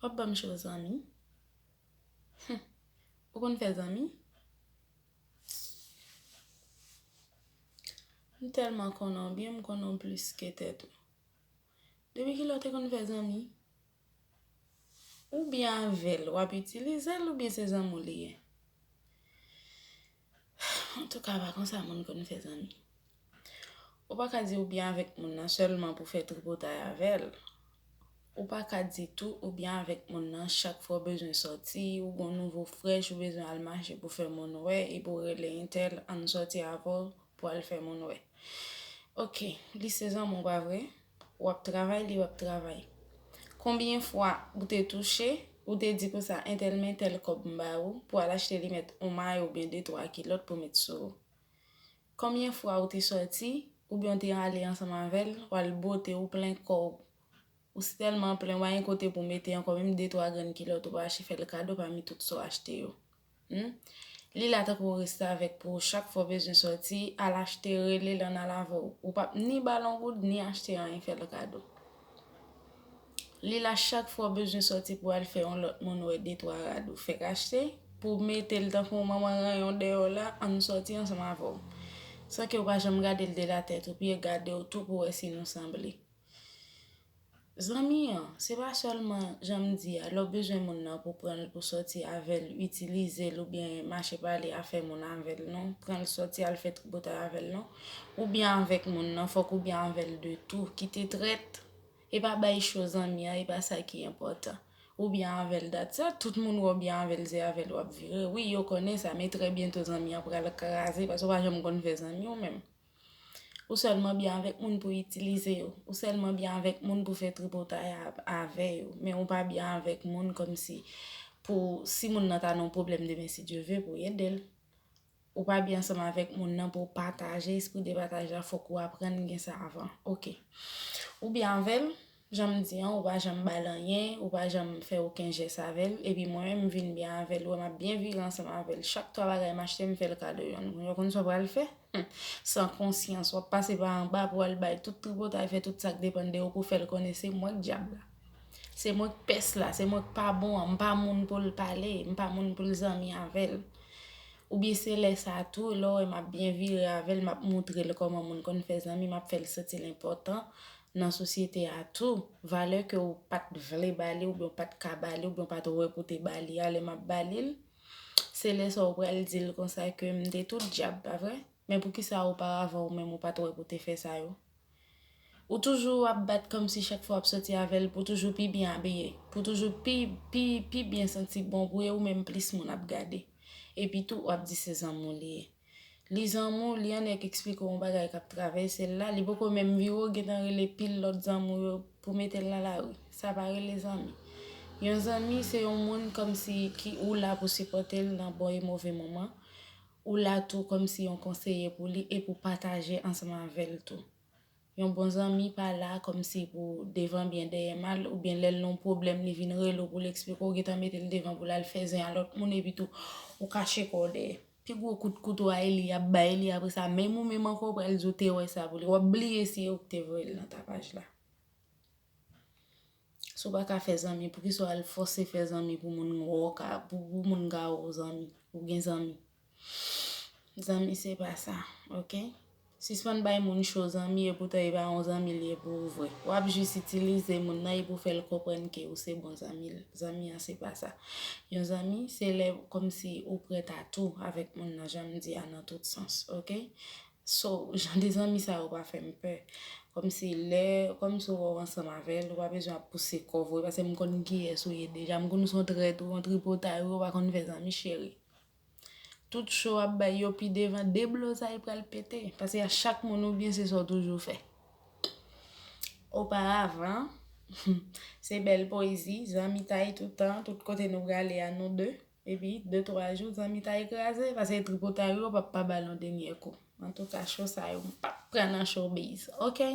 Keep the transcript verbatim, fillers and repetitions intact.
W ap ban m cho zanmi? Hum. Ou konn fè zanmi? M tèlman konnen w byen, m konnen w plis ke tèt ou. Depi kilè w te konn fè zanmi? Oubyen avè l, w ap itilize l, oubyen se zanmi w li ye? Antouka, pa konsa moun konn fè zanmi. Ou pa ka di ou byen avèk moun nan sèlman pou fè tripotay avè l. Ou pa ka di tou ou byen avèk moun nan chak fwa w bezwen sòti, ou gon nouvo frèch, ou bezwen al mache pou fè moun wè, epi w rele entèl, ann sòti avè w pou al fè moun wè. Ok, li se zanmi w, pa vre? W ap travay, li w ap travay. Konbyen fwa ou te touche, ou te di konsa, entèl men tèl kòb m ba ou, pou al achte li mèt on mayo oubyen de twa kilòt pou met sou ou? Konbyen fwa ou te sòti, oubyen w te ale ansanm avè l, w al bwote, ou plen kò w, ou tèlman plen, w pa gen kote pou w mete ankò, menm de twa grenn kilòt ou pa achte, fè l kado pami tout sa w achte yo. Hmm? Li la tankou restavèk pou ou, chak fwa w bezwen sòti, al achte, rele l, ann al avè w. Ou p ap ni ba l on goud, ni achte anyen, fè l kado. Li la chak fwa w bezwen sòti pou al fè yon lòt moun wè, de twa rad ou fèk achte, pou mete l tankou yon manman ranyon dèyè w la, ann sòti ansanm avè w. San ke w pa janm gade l de la tèt ou pye, gade w tou pou wè si nou sanble. Zanmi an, se pa sèlman, jan m di a, lè w bezwen moun nan pou pran l, pou sòti avè l, itilize l, oubyen mache pale afè moun avè l, non. Pran l sòti al fè tripotay avè l, non. Ou byen avèk moun nan, fòk ou byen avè l de tou. Kite trèt. E pa bay cho zanmi an, e pa sa ki enpòtan. Ou byen avè l, dat sa, tout moun wè w byen avè l, se avè l w ap vire. Wi, yo konnen sa, men trè byento zanmi an pral kraze, paske w pa janm konn fè zanmi w menm. Ou sèlman byen avèk moun pou itilize yo. Ou sèlman byen avèk moun pou fè tripotay a- avè yo. Men ou pa byen avèk moun kòmsi pou, si moun nan ta nan yon pwoblèm demen, si Dye ve, pou w ede l. Ou pa byen ansanm avèk moun nan pou w pataje, espri de pataj la, fòk ou aprann gen sa avan. Ok. Ou byen avè l, jan m di an, ou pa janm ba l anyen, ou pa janm fè okenn jès avè l, epi mwen menm m vin byen avè l, ou wè m ap byen vire ansanm avè l. Chak twa bagay m achte, m fè l kado yonn. Ou konn sa w pral fè? Hum, san konsyans, w ap pase pa anba pou w al bay tout tripotay, fè tout sa k depann de ou pou w fè l konnen se mwen k dyab la. Se mwen k pès la, se mwen k pa bon an, m pa moun pou l pale, m pa moun pou l zanmi avè l. Oubyen se lè sa a tou, lè w wè m ap byen vire avè l, m ap moutre l kòman moun konn fè zanmi, m ap fè l santi l enpòtan nan sosyete a tou. Valè ke w pa t vle ba li, oubyen w pa t ka ba li, oubyen w pa t wè pou te ba li a, lè m ap ba li l, se lè sa a w pral di l konsa ke m te tout dyab, pa vre? Men poukisa oparavan ou menm ou pa t wè pou te fè sa yo? Ou toujou ap bat kòmsi chak fwa w ap sòti avè l, pou toujou pi byen abiye, pou toujou pi, pi, pi byen santi bon pou yo, ou menm plis moun ap gade. Epi tou, w ap di se zanmi w li ye. Li zanmi w, li annèk eksplike w yon bagay k ap travèse l la, li poko menm vire w, gentan rele pil lòt zanmi w yo pou mete l nan lari. Sa pa rele zanmi. Yon zanmi, se yon moun kòmsi ki ou la pou sipòte l nan bon e move moman. Ou la tou kòmsi yon konseye pou li e pou pataje ansanm avè l tou. Yon bon zanmi pa la kòmsi pou devan byen dèyè mal, oubyen lè l nan yon pwoblèm, li vin rele w pou l eksplike w, gentan mete l devan pou l al fè zen a lòt moun, epi tou, ou kache kò w dèyè. Pi gwo kout kouto a, e li y ap bay li, apre sa, menm ou menm ankò, ou pral di w te wè sa pou li. W ap bliye si e ou ki te voye l nan tapaj la. Si w pa ka fè zanmi, poukisa w al fòse fè zanmi pou moun wè w ka, pou, pou moun ka wè w zanmi, ou gen zanmi? Zanmi se pa sa, ok? Sispann bay moun cho zanmi, epoutan e pa yon zanmi li ye pou ou vre. W ap jis itilize moun nan e pou fè l konprann ke ou se bon zanmi l. Zanmi an se pa sa. Yon zanmi, se lè kòmsi ou prèt a tou avèk moun nan, jan m di a nan tout sans, ok? So, jan de zanmi sa yo pa fè m pè. Kòmsi lè, kòmsi w wè w ansanm avè l, ou pa bezwen ap pouse kò w vre, paske m konn kiyès ou ye deja. M konn ou se yon trèt, ou yon tripotay, ou pa konn fè zanmi, cheri. Tout cho w ap bay yo pi devan, deblozay pral pete. Paske a chak moun ou byen se sa w toujou fè. Oparavan, se bèl poezi, zanmitay toutan, tout kote nou prale a nou de. Epi, de twa jou, zanmitay kraze, paske tripotay yo p ap pa ba l yon dènye kou. Antouka, cho sa yo, m p ap pran nan showbiz, ok?